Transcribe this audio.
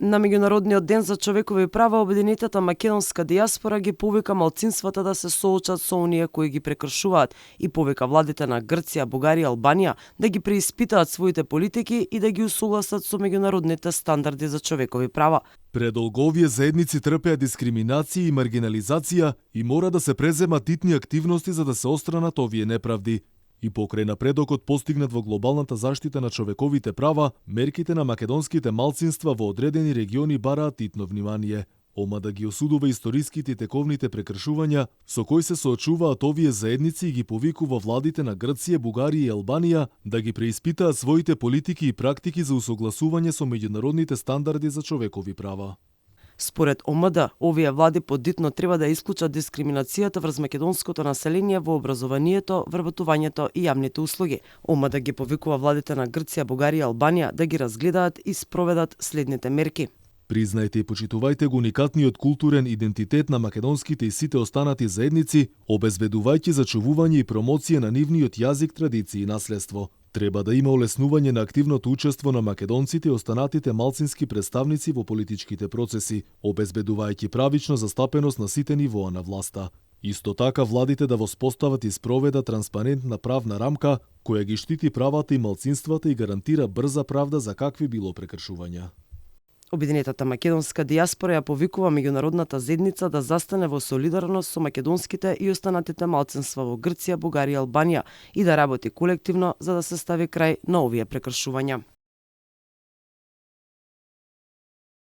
На меѓународниот ден за човекови права обединетата македонска дијаспора ги повика малцинствата да се соочат со оние кои ги прекршуваат и повика владите на Грција, Бугарија и Албанија да ги преиспитаат своите политики и да ги усогласат со меѓународните стандарди за човекови права. Предолго овие заедници трпеа дискриминација и маргинализација и мора да се преземат итни активности за да се отстранат овие неправди. И покрај напредокот постигнат во глобалната заштита на човековите права, мерките на македонските малцинства во одредени региони бараат итно внимание. Ома да ги осудува историските и тековните прекршувања со кои се соочуваат овие заедници и ги повикува владите на Грција, Бугарија и Албанија да ги преиспитаат своите политики и практики за усогласување со меѓународните стандарди за човекови права. Според ОМД, овие влади подитно треба да исклучат дискриминацијата врз македонското население во образованието, вработувањето и јавните услуги. ОМД ги повикува владите на Грција, Бугарија и Албанија да ги разгледаат и спроведат следните мерки. Признајте и почитувајте го уникатниот културен идентитет на македонските и сите останати заедници, обезбедувајќи зачувување и промоција на нивниот јазик, традиции и наследство. Треба да има олеснување на активното учество на македонците и останатите малцински представници во политичките процеси, обезбедувајќи правична застапеност на сите нивоа на власта. Исто така владите да воспостават и спроведат транспарентна правна рамка која ги штити правата и малцинствата и гарантира брза правда за какви било прекршувања. Обединетата македонска дијаспора ја повикува меѓународната заедница да застане во солидарност со македонските и останатите малцинства во Грција, Бугарија и Албанија и да работи колективно за да се стави крај на овие прекршувања.